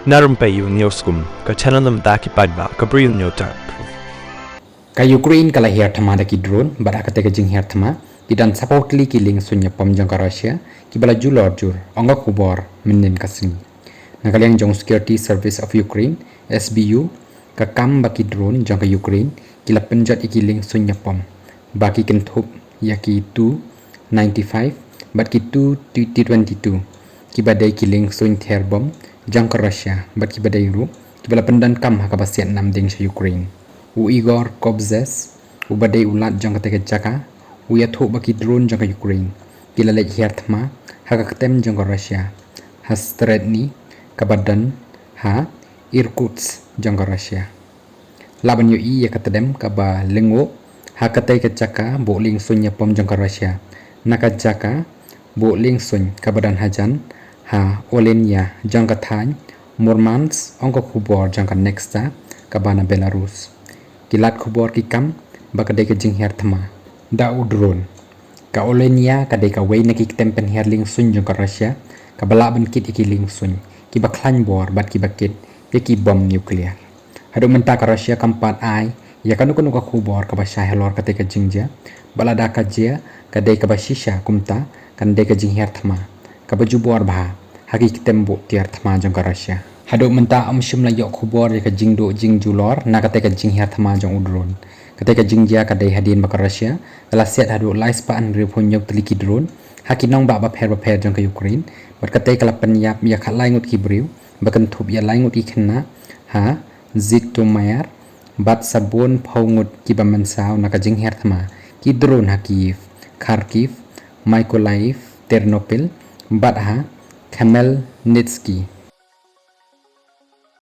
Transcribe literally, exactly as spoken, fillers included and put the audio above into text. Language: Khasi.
Na rympei ïa u News Kum, ka channel na bynta ki paidbah ka Bri u Hynñiewtrep. Ka Ukraine ka la hiar thma da ki drone, bad ha katei ka jinghiar thma ki don saphew tylli ki lieng suiñ ñiapom jong ka Russia kiba la julor jur, ong ka khubor mynnin ka sngi. Na ka liang jong Security Service of Ukraine, S B U, ka kam ba ki drone jong ka Ukraine ki la pynjot ïa ki lieng suiñ ñiapom ba ki kynthup ïa ki Tu ninety-five bad ki Tu T twenty-two, kiba dei ki lieng suiñ ther bom jong ka Russia, bad kiba dei ruh kiba la pyndonkam ha kaba siat namding sha Ukraine. U Igor Kobzars, uba dei u lat jong katei ka jaka, u ïathuh ba ki drone jong ka Ukraine ki la leit hiar thma ha ka ktem jong ka Russia ha Stredny, kaba don ha Irkutsk jong ka Russia. Lah ban ïohi ïa ka tdem kaba lyngngoh ha katei ka jaka buh lieng suiñ ñiapom jong ka Russia, na ka jaka buh lieng suiñ kaba don hajan ha Olenya jong ka thaiñ Murmansk, ong ka khubor jong ka Nexta kaba na Belarus. Ki lad khubor ki kam ba ka dei ka jinghiar thma da u drone. Ka Olenya ka dei kawei na ki ktem pynhiar lieng suiñ jong ka Russia kaba lah ban kit ïa ki lieng suiñ kiba khlaiñ bor bad kiba kit ïa ki bom nuclear. Haduh mynta ka Russia kam pat ai ïa kano kano ka khubor kaba shai halor katei ka jingjia, bad lada ka jia ka dei kaba shisha, kumta kan dei ka jinghiar thma kaba jubor bha ha ki ktem buh tiar thma jong ka Russia. Haduh mynta ym shym la ïoh khubor ïa ka jingduh jingjulor na katei ka jinghiar thma jong u drone. Katei ka jingjia ka dei hadien ba ka Russia ka la siat haduh lai spah hynriewphew hynñiew tylli ki drone ha ki nongbah bapher bapher jong ka Ukraine, bad katei ka la pynïap ïa khatlai ngut ki briew, ba kynthup ïa lai ngut ki khynnah ha Zhytomyr, bad sabun phew ngut kiba mynsaw na ka jinghiar thma ki drone ha Kyiv, Kharkiv, Mykolaiv, Ternopil, bad ha Khmelnytskyi.